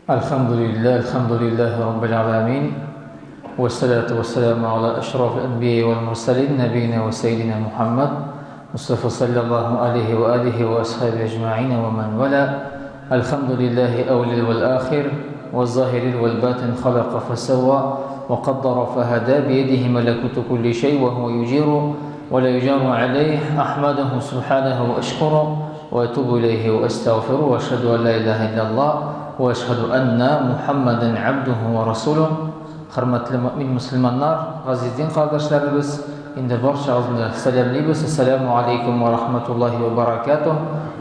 Әлхәмдүлилләһ, әлхәмдүлилләһи раббил галәмин. Вәссәлату вәссәламу аля әшрафил әнбияи вәл мурсалин, нәбиина вә сәйдина Мухаммад, Мустафа саллаллаһу алейһи вә алихи вә асхаби әҗмәгыйн вә ман вала. Әлхәмдүлилләһи әүвәлил вәл ахир, вә заһирил вәл батин, халака фәсәвва, вә каддара фәһәдә, биядиһи мәләкүтү кулли шәй, вә һуә юҗиру, вә ла юҗару алейһ, әхмәдүһү субханәһү вә әшкуру, Вә әтүбү иләйһи вә әстәгъфирү вә әшһәдү ән лә иләһә илляллаһ вә әшһәдү әннә Мухәммәдән габдүһү вә расүлүһ. Хөрмәтле мөэмин мөселманнар, газиз дин кардәшләребез, инде барчагызны сәламлибез. Әссәләмү алейкум вә рахматуллаһи вә баракатуһ.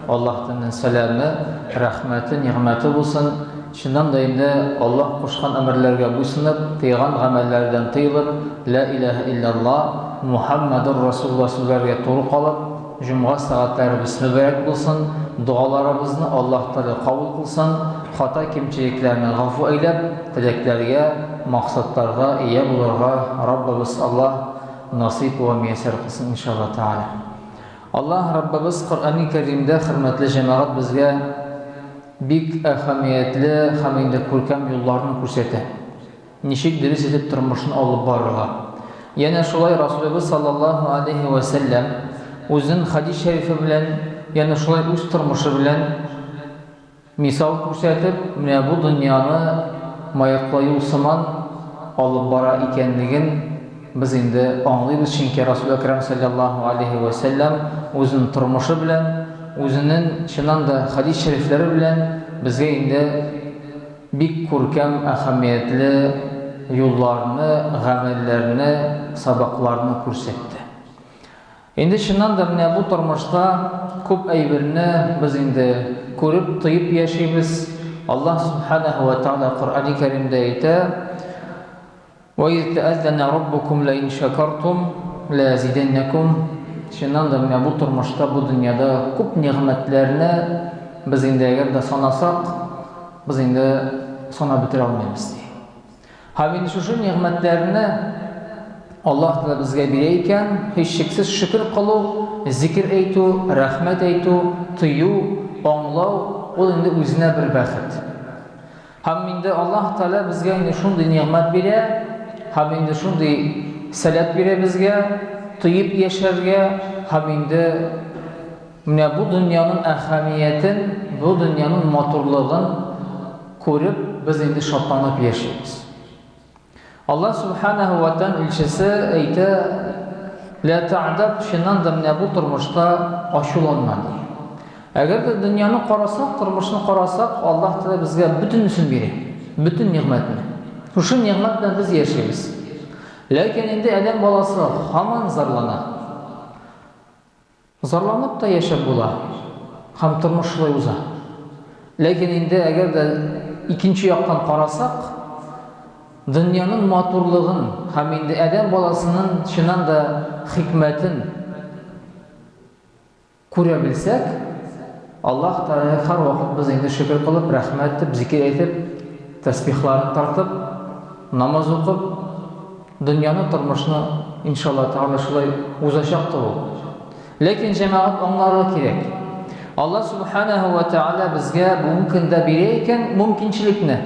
Аллаһ Тәгаләнең сәламе, рәхмәте, нигъмәте булсын. Чыннан да инде Аллаһ кушкан әмерләргә буйсынып, тыйган гамәлләрдән тыелып, Лә иләһә илляллаһ, Мухәммәдүр Расулуллаһ сүзләргә туры калып, Җомга сәгатьләребез мөбарәк булсын, догаларыбызны Аллаһ Тәгалә кабул кылсын, хата-кимчелекләрне гафу әйләп, теләкләргә, максатларга ия булырга Раббыбыз Аллаһ насыйп вә мияссәр кылсын, иншаллаһ Тәгалә. Аллаһ Раббыбыз Коръәни Кәримдә, хөрмәтле җәмәгать, безгә бик әһәмиятле һәм инде күркәм юлларны күрсәтә. Ничек дөрес итеп тормышны алып барырга. Янә шулай Расулыбыз саллаллаһу алейһи вә сәлләм үзенең хәдис шәрифе белән, янә шулай үз тормышы белән мисал күрсәтеп, менә бу дөньяны маяклы юл сыман алып бара икәнлеген без инде аңлыйбыз, чөнки Расул Әкрәм саллаллаһу алейһи вә сәлләм үзенең тормышы белән, үзенең чыннан да хәдис шәрифләре белән безгә инде Бик күркәм, әһәмиятле юлларны, гамәлләрне, сабакларны күрсәтте. Инде чыннан да менә бу тормышта күп әйберне без инде күреп, тоеп яшибез. Аллаһ Субханаһу ва Тааля Коръәни Кәримдә әйтә: Вә из тәәззәнә раббукум лә ин шәкәртум лә әзидәннәкум. Чыннан да менә бу тормышта, бу дөньяда күп нигъмәтләрне без инде әгәр дә санасак, без инде санап бетерә алмыйбыз, ди. Һәм инде шушы нигъмәтләрне Аллаһ Тәгалә безгә бирә икән, һичшиксез шөкер кылу, зикер әйтү, рәхмәт әйтү, тою, аңлау, ул инде үзенә бер бәхет. Һәм инде Аллаһ Тәгалә безгә инде шундый нигъмәт бирә, һәм инде шундый сәләт бирә безгә, тоеп яшәргә, һәм инде менә бу дөньяның әһәмиятен, бу дөньяның матурлыгын күреп, без инде шатланып яшибез. Аллаһ Субханаһу ва Тәгалә илчесе әйтә, Лә тәгъдаб, чыннан да менә бу тормышта ачуланма, ди. Әгәр дә дөньяны карасак, тормышны карасак, Аллаһ Тәгалә безгә бөтенесен бирә, бөтен нигъмәтне. Шушы нигъмәт белән без яшибез. Ләкин инде адәм баласы һаман зарлана. Зарланып та яшәп була һәм тормыш шулай уза. Ләкин инде әгәр дә икенче яктан карасак, дөньяның матурлыгын һәм инде адәм баласының чыннан да хикмәтен күрә белсәк, Аллаһ Тәгаләгә һәрвакыт без инде шөкер кылып, рәхмәт итеп, зикер әйтеп, тәсбихларын тартып, намаз укып, Дөньяны, тормышны, иншалла Тәгалә, шулай узачак та ул. Ләкин җәмәгать аңларга кирәк. Алла Субханаһу ва Тәгалә безгә бүгенге көндә бирә икән мөмкинчелекне.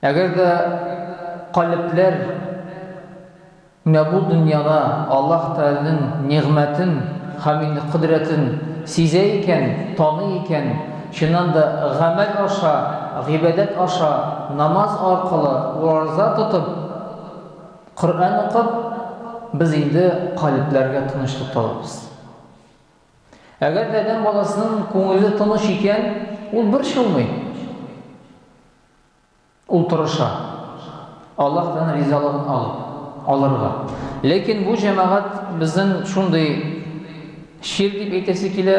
Әгәр дә калебләр Менә бу дөньяда Аллаһ Тәгаләнең нигъмәтен һәм инде кодрәтен сизә икән, таный икән, чыннан да гамәл аша, гыйбадәт аша, намаз аркылы, ураза тотып, Коръән укып, без инде калебләргә тынычлык табабыз. Әгәр дә адәм баласының күңеле тыныч икән, ул борчылмый. Ул тырыша. Аллаһтан ризалыгын алып, алырга. Ләкин бу җәмәгать безнең шундый чир дип әйтәсе килә.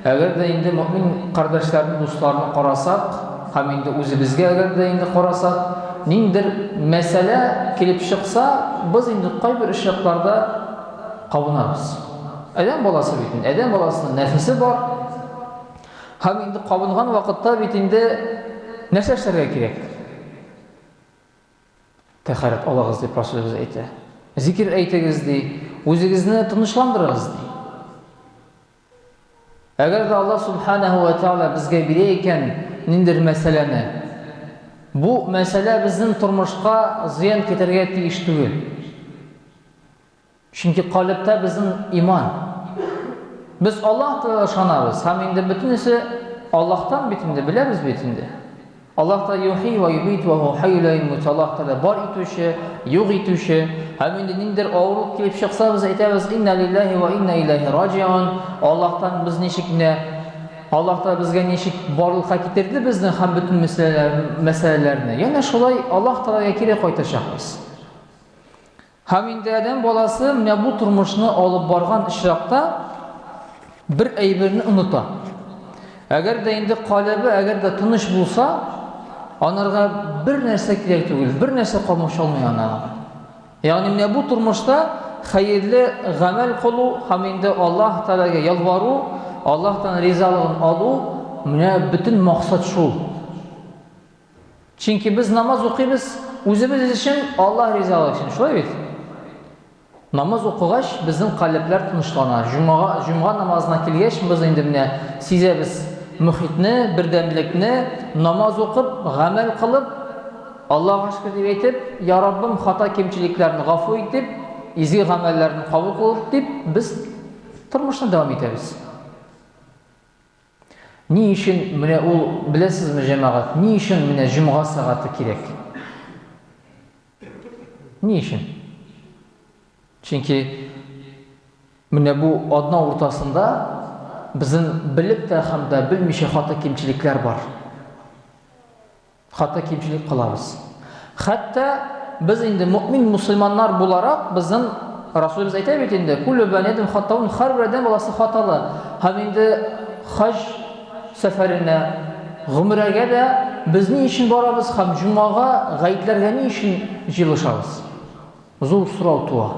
Әгәр дә инде мөмин кардәшләрне, дусларны карасак, һәм инде үзебезгә әгәр дә инде карасак, ниндер мәсьәлә килеп чыкса, без инде кайбер очракларда кабынабыз. Адәм баласы бит инде, адәм баласының нәфесе бар. Һәм инде кабынган вакытта бит инде нәрсә эшләргә кирәк? Тәхәрәт алыгыз дип Расулыбыз әйтә. Зикер әйтегез ди, үзегезне тынычландырыгыз ди. Әгәр дә Аллаһ субханаһу ва тааля безгә бирә икән, ниндидер мәсьәләне. Бу мәсьәлә безнең тормышка зыян китерергә тиеш түгел. Чөнки калебтә безнең иман. Без Аллаһ Тәгаләгә ышанабыз һәм инде бөтенесе Аллаһтан бит инде, беләбез бит инде. Аллаһ Тәгалә юхи ва юмит ва һу хайю ла ямут. Аллаһ Тәгалә бар итүче, юк итүче. Һәм инде ниндидер авырлык килеп чыкса, без әйтәбез, инна лиллаһи ва инна иләйһи раҗиун. Аллаһтан без ничек менә Аллаһ Тәгалә безгә ничек барлыкка китерде безне һәм бөтен мәсьәләләрне. Янә шулай Аллаһ Тәгаләгә кире кайтачакбыз. Һәм инде адәм баласы менә бу тормышны алып барган очракта бер әйберне оныта. Әгәр дә инде калебе, әгәр дә тыныч булса, анарга бер нәрсә кирәк түгел, бер нәрсә камачаулмый анарга. Ягъни менә бу тормышта хәерле гамәл кылу һәм инде Аллаһ Тәгаләгә ялвару, Аллаһтан ризалыгын алу, менә бөтен максат шул. Чөнки без намаз укыйбыз үзебез өчен, Аллаһ ризалыгы өчен, шулай бит? Намаз укыгач, безнең калебләр тынычлана. Җомга, җомга намазына килгәч, без инде менә сизәбез мөхитне, бердәмлекне, намаз укып, гамәл кылып, Аллаһка шөкер дип әйтеп, Я Раббым, хата кимчелекләрне гафу итеп, изге гамәлләрне кабул кыл дип, без тормышны дәвам итәбез. Ни өчен менә ул, беләсезме, җәмәгать, ни өчен менә җомга сәгате кирәк? Ни өчен? Чөнки менә бу атна уртасында безнең белеп тә һәм дә белмичә хата кимчелекләр бар. Хата кимчелек кылабыз. Хәтта без инде мөмин мусульманнар буларак безнең Расулыбыз әйтә бит инде, куллю бани адәм хатаун, һәрбер адәм баласы хаталы. Һәм инде хаҗ сәфәренә, гомрәгә дә без ни өчен барабыз һәм җомага, гаетләргә ни өчен җыелышабыз? Зур сорау туа.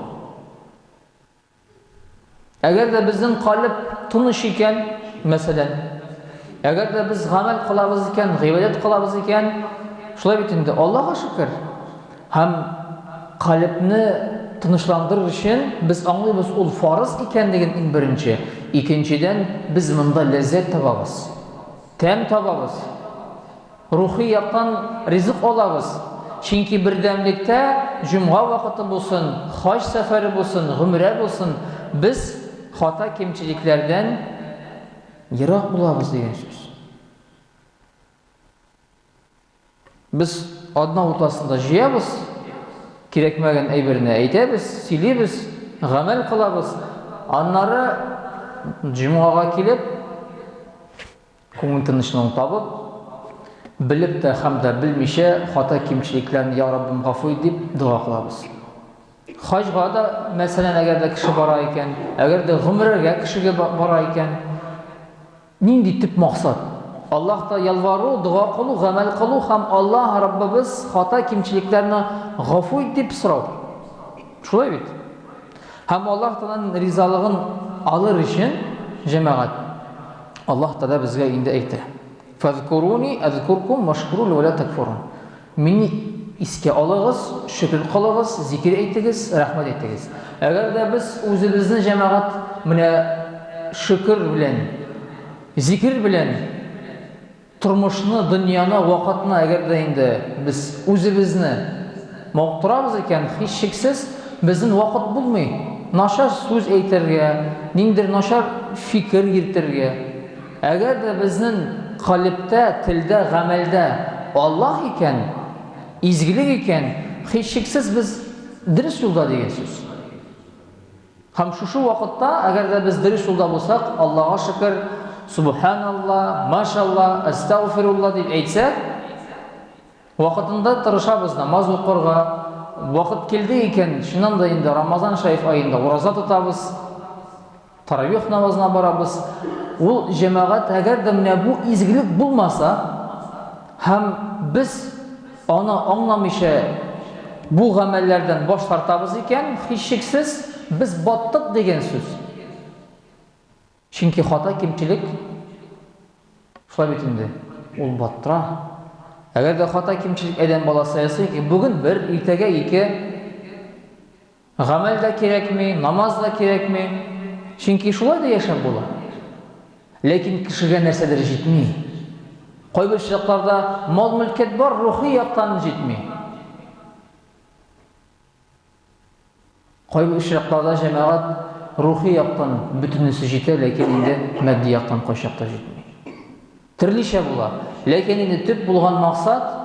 Әгәр дә безнең калеб тыныч икән, мәсәлән, әгәр дә без гамәл кылабыз икән, гыйбадәт кылабыз икән, шулай бит инде, Аллаһка шөкер. Һәм калебне тынычландырыр өчен без аңлыйбыз ул фарыз икәнлеген иң беренче, икенчедән без монда ләззәт табабыз, тәм табабыз. Рухи яктан ризык алабыз, чөнки бердәмлектә җомга вакыты булсын, хаҗ сәфәре булсын, гомрә булсын, без хата-кимчелекләрдән ерак булабыз дигән сүз. Без атна уртасында җыябыз, кирәкмәгән әйберне әйтәбез, сөйлибез, гамәл кылабыз. Аннары җомгага килеп, Күңел тынычлыгын табып, белеп тә һәм дә белмичә хата-кимчелекләрне, Я Раббым, гафу ит дип дога кылабыз. Хаҗга да, мәсәлән, әгәр дә кеше бара икән, әгәр дә гомрәгә кешегә бара икән, нинди төп максат? Аллаһта ялвару, дога кылу, гамәл кылу һәм Аллаһ Раббыбыз хата-кимчелекләрне гафу ит дип сорау. Шулай бит? Һәм Аллаһ Тәгаләнең ризалыгын алыр өчен, җәмәгать, Аллаһ Тәгалә безгә инде әйтә. Фазкуруни азкуркум вашкуру ва ла такфурун. Мине искә алыгыз, шөкер кылыгыз, зикер әйтегез, рәхмәт әйтегез. Әгәр дә без үзебезне җәмәгать менә шөкер белән, зикер белән Тормышны, дөньяны, вакытны, әгәр дә инде без үзебезне мавыктырабыз икән, һичшиксез, безнең вакыт булмый начар сүз әйтергә, ниндидер начар фикер йөртергә. Әгәр дә безнең калебтә, телдә, гамәлдә Аллаһ икән, изгелек икән, һичшиксез без дөрес юлда дигән сүз. Һәм шушы вакытта, әгәр дә без дөрес юлда булсак, Аллага шөкер, Субханалла, Машалла, Әстәгъфирулла дип әйтсәк, вакытында тырышабыз намаз укырга, вакыт килде икән, чыннан да инде Рамазан шәриф аенда ураза тотабыз, таравих намазына барабыз. Ул җәмәгать, әгәр дә менә бу изгелек булмаса, һәм без Аны аңламыйча бу гамәлләрдән баш тартабыз икән, һичшиксез, без баттык дигән сүз. Чөнки хата кимчелек шулай бит инде, ул баттыра. Әгәр дә хата кимчелек адәм баласы ясый икән, бүген бер, иртәгә ике, Гамәл дә кирәкми, намаз да кирәкми. Чөнки шулай да яшәп була. Ләкин кешегә нәрсәдер җитми. Кайбер очракларда мал-мөлкәт бар, рухи яктан җитми. Кайбер очракларда җәмәгать рухи яктан бөтенесе җитә, ләкин инде матди яктан кайчакта җитми. Төрлечә була. Ләкин инде төп булган максат,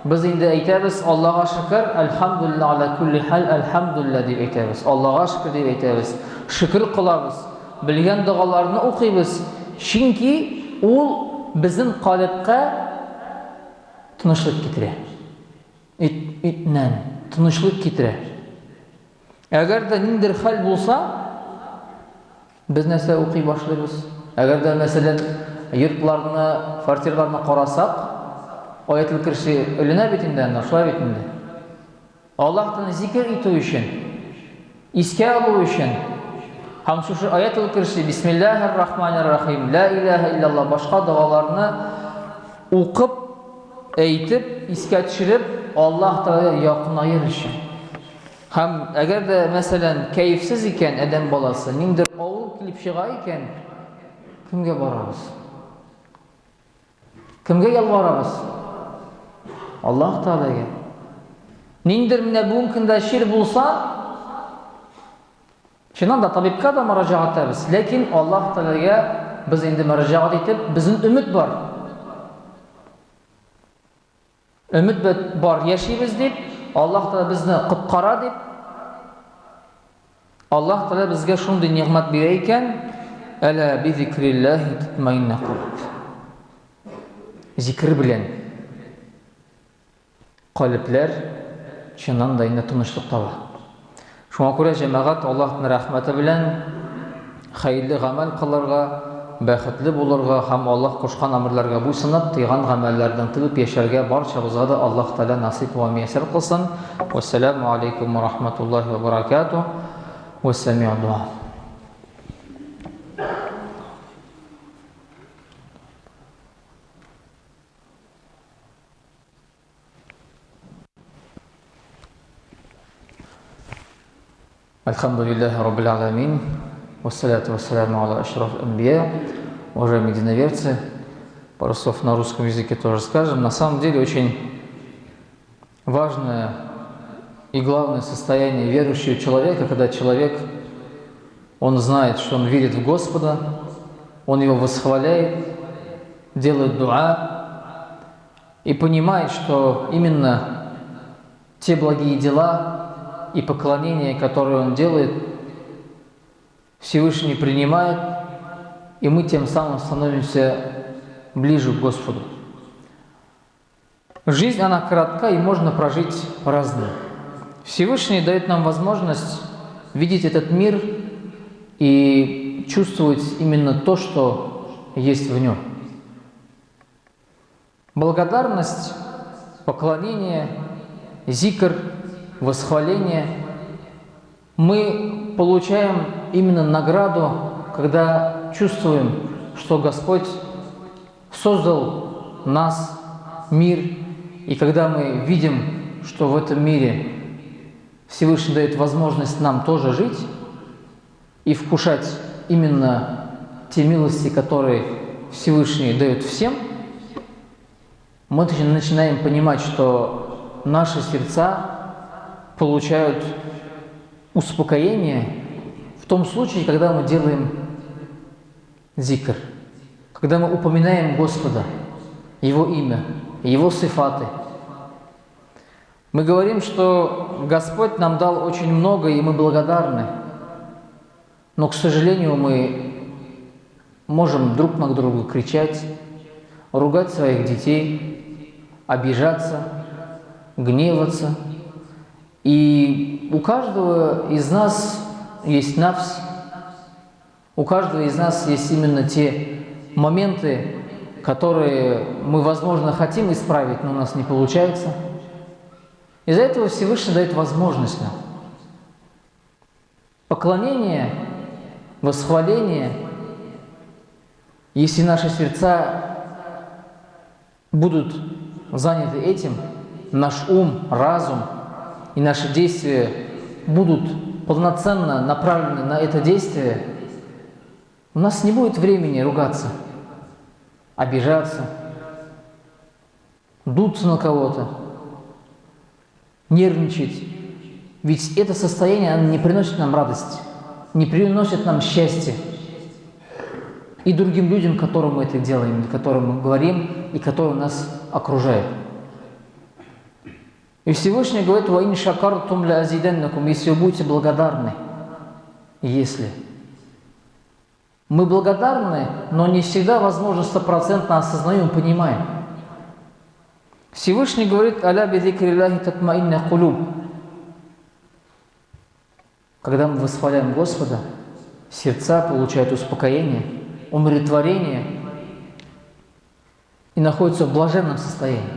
без инде әйтәбез, Аллага шөкер, әлхәмдүлилләһ аля күлли хәл, әлхәмдүлилләһ дип әйтәбез. Аллага шөкер дип әйтәбез. Шөкер кылабыз. Белгән догаларны укыйбыз. Чөнки ул безнең калебкә тынычлык китерә. Итнән, тынычлык китерә. Әгәр дә ниндидер хәл булса, без нәрсә укый башлыйбыз? Әгәр дә, мәсәлән, йортларны, квартираларны карасак, аятел көрси эленә бит инде анда, шулай бит инде. Аллаһтан зикер итү өчен, искә алу өчен һәм шушы аятел көрси, бисмиллаһир рахманир рахим, ла илаһа иллаллаһ башка догаларны укып, әйтеп, искә төшереп, Аллаһ Тәгаләгә якынаер өчен. Һәм әгәр дә, мәсәлән, кәефсез икән адәм баласы, ниндидер авыру килеп чыга икән, кемгә барабыз? Кемгә ялварабыз? Аллаһ Тәгаләгә. Ниндидер менә бүгенге көндә чир булса, чыннан да табибка да мөрәҗәгать итәбез, ләкин Аллаһ Тәгаләгә без инде мөрәҗәгать итеп, безнең өмет бар. Өмет бар, яшибез дип, Аллаһ Тәгалә безне коткара дип, Аллаһ Тәгалә безгә шундый нигъмәт бирә икән, әлә би зикриллаһи татмаинна кулуб. Зикр белән калебләр чыннан да инде тынычлык таба. Шуңа күрә җәмәгать Аллаһның рәхмәте белән хәерле гамәл кылырга, бәхетле булырга һәм Аллаһ кушкан әмерләргә буйсынып, тыйган гамәлләрдән тыелып яшәргә барчабызга да Аллаһ Тәгалә насыйп вә мияссәр кылсын. Вәссәламү алейкум вә рахматуллаһи вә баракатуһ. Вәссәми'у дуа. Альхамдулиллахи раббил аламин. Вассаляту вассаляму аля ашраф анбия. Уважаемые единоверцы, пару слов на русском языке тоже скажем. На самом деле очень важное и главное состояние верующего человека, когда человек, он знает, что он верит в Господа, он его восхваляет, делает дуа и понимает, что именно те благие дела и поклонения, которые он делает, Всевышний принимает, и мы тем самым становимся ближе к Господу. Жизнь, она коротка, и можно прожить по-разному. Всевышний дает нам возможность видеть этот мир и чувствовать именно то, что есть в нем. Благодарность, поклонение, зикр, восхваление. Мы получаем именно награду, когда чувствуем, что Господь создал нас, мир, и когда мы видим, что в этом мире Всевышний дает возможность нам тоже жить и вкушать именно те милости, которые Всевышний дает всем, мы начинаем понимать, что наши сердца получают успокоение в том случае, когда мы делаем зикр, когда мы упоминаем Господа, Его имя, Его сифаты. Мы говорим, что Господь нам дал очень много, и мы благодарны. Но, к сожалению, мы можем друг на друга кричать, ругать своих детей, обижаться, гневаться. И у каждого из нас есть нафс, у каждого из нас есть именно те моменты, которые мы, возможно, хотим исправить, но у нас не получается. Из-за этого Всевышний дает возможность нам. Поклонение, восхваление, если наши сердца будут заняты этим, наш ум, разум и наши действия будут полноценно направлены на это действие, у нас не будет времени ругаться, обижаться, дуться на кого-то, нервничать. Ведь это состояние, оно не приносит нам радость, не приносит нам счастья. И другим людям, которым мы это делаем, которым мы говорим и которые нас окружают. И Всевышний говорит: «Ва ин шакартум ля азиданнакум», если вы будете благодарны. Если. Мы благодарны, но не всегда, возможно, стопроцентно осознаем и понимаем. Всевышний говорит: «Аля би зикриллахи татмаинна кулуб». Когда мы восхваляем Господа, сердца получают успокоение, умиротворение и находятся в блаженном состоянии.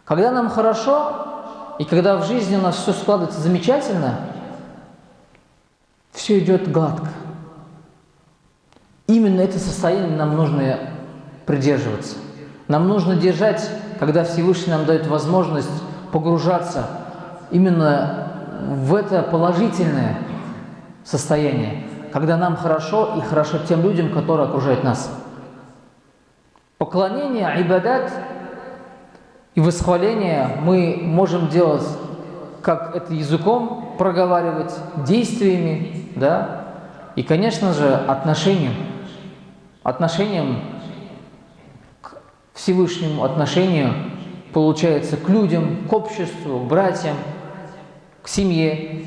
Когда нам хорошо, и когда в жизни у нас все складывается замечательно, все идет гладко. Именно это состояние нам нужно придерживаться. Нам нужно держать, когда Всевышний нам дает возможность погружаться именно в это положительное состояние, когда нам хорошо и хорошо тем людям, которые окружают нас. Поклонение, ибадат и восхваление мы можем делать, как это языком проговаривать, действиями, да, и, конечно же, отношением. Отношением к Всевышнему, отношению, получается, к людям, к обществу, к братьям, к семье.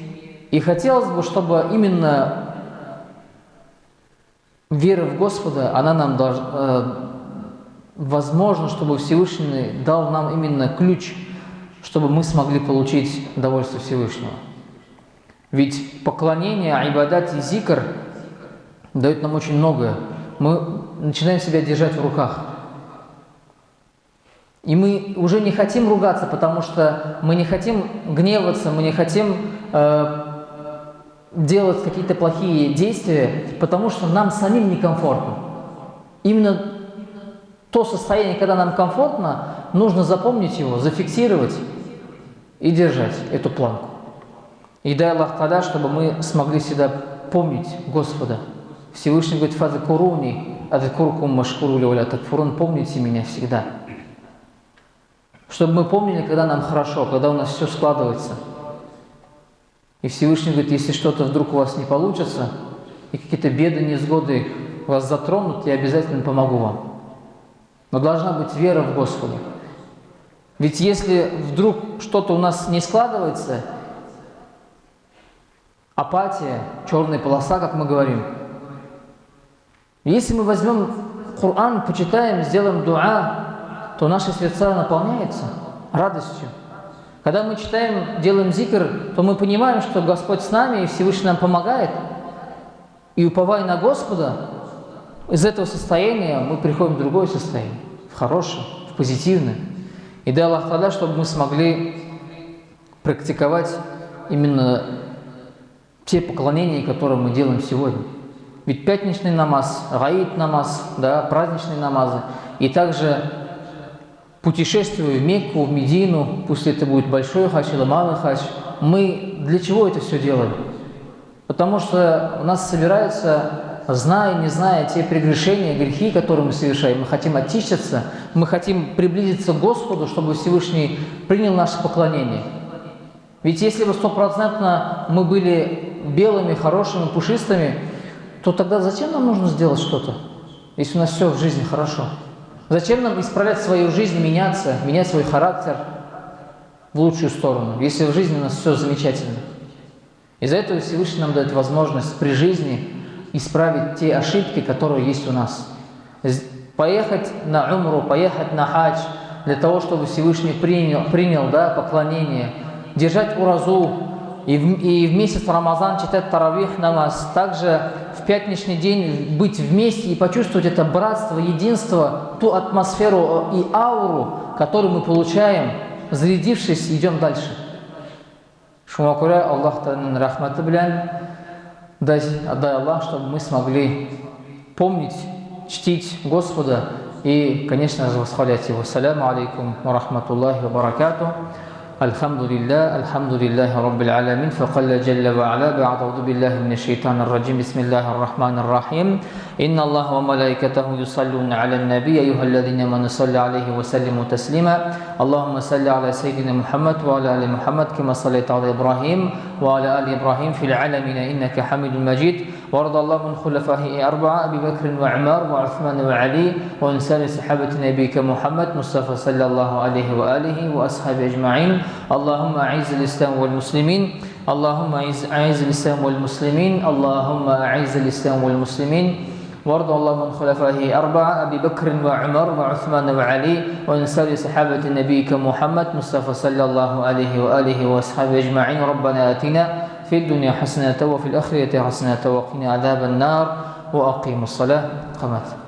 И хотелось бы, чтобы именно вера в Господа, она нам должна, возможно, чтобы Всевышний дал нам именно ключ, чтобы мы смогли получить довольство Всевышнего. Ведь поклонение, ибадат и зикр дают нам очень многое. Мы начинаем себя держать в руках. И мы уже не хотим ругаться, потому что мы не хотим гневаться, мы не хотим делать какие-то плохие действия, потому что нам самим некомфортно. Именно то состояние, когда нам комфортно, нужно запомнить его, зафиксировать и держать эту планку. И дай Аллах тогда, чтобы мы смогли всегда помнить Господа. Всевышний говорит: «Фадкуруни, адкуркум машкуру ля такфурун», помните меня всегда. Чтобы мы помнили, когда нам хорошо, когда у нас все складывается. И Всевышний говорит: если что-то вдруг у вас не получится, и какие-то беды, невзгоды вас затронут, я обязательно помогу вам. Но должна быть вера в Господа. Ведь если вдруг что-то у нас не складывается, апатия, черная полоса, как мы говорим, если мы возьмем Коран, почитаем, сделаем дуа, то наши сердца наполняются радостью. Когда мы читаем, делаем зикр, то мы понимаем, что Господь с нами и Всевышний нам помогает. И уповая на Господа, из этого состояния мы приходим в другое состояние, в хорошее, в позитивное. И дай Аллах тогда, чтобы мы смогли практиковать именно те поклонения, которые мы делаем сегодня. Ведь пятничный намаз, гаид намаз, да, праздничные намазы, и также путешествуя в Мекку, в Медину, пусть это будет большой хадж или малый хадж, мы для чего это все делаем? Потому что у нас собираются, зная, не зная, те прегрешения, грехи, которые мы совершаем. Мы хотим очиститься, мы хотим приблизиться к Господу, чтобы Всевышний принял наше поклонение. Ведь если бы стопроцентно мы были белыми, хорошими, пушистыми, то тогда зачем нам нужно сделать что-то, если у нас все в жизни хорошо? Зачем нам исправлять свою жизнь, меняться, менять свой характер в лучшую сторону, если в жизни у нас все замечательно? Из-за этого Всевышний нам дает возможность при жизни исправить те ошибки, которые есть у нас. Поехать на умру, поехать на хадж, для того, чтобы Всевышний принял, да, поклонение, держать уразу, и в месяц Рамазан читать таравих намаз, также в пятничный день быть вместе и почувствовать это братство, единство, ту атмосферу и ауру, которую мы получаем, зарядившись, идем дальше. Шуңа күрә Аллаһ Тәгаләнең рәхмәте белән дай Аллах, чтобы мы смогли помнить, чтить Господа и, конечно же, восхвалять Его. Саляму алейкум ва рахматуллахи ва баракату. الحمد لله الحمد لله رب العالمين فقال جل وعلا بعد أعوذ بالله من الشيطان الرجيم بسم الله الرحمن الرحيم إن الله وملائكته يصلون على النبي أيها الذين آمنوا صلوا عليه وسلموا تسليما اللهم صل على سيدنا محمد وعلى آل محمد كما صليت على إبراهيم وعلى آل إبراهيم في العالمين إنك حميد مجيد وارض الله من خلفائه أربعة أبي بكر وعمر وعثمان وعلي ومن سائر صحابة نبيك محمد مصطفى صلى الله عليه وآله وأصحابه أجمعين اللهم أعز الإسلام والمسلمين اللهم أعز الإسلام والمسلمين اللهم أعز الإسلام والمسلمين وارض الله من خلفائه أربعة أبي بكر وعمر وعثمان وعلي ومن سائر صحابة نبيك محمد مصطفى صلى الله عليه وآله وأصحابه أجمعين ربنا آتنا في الدنيا حسنة وفي الآخرة حسنة وقنا عذاب النار وأقيموا الصلاة قامت.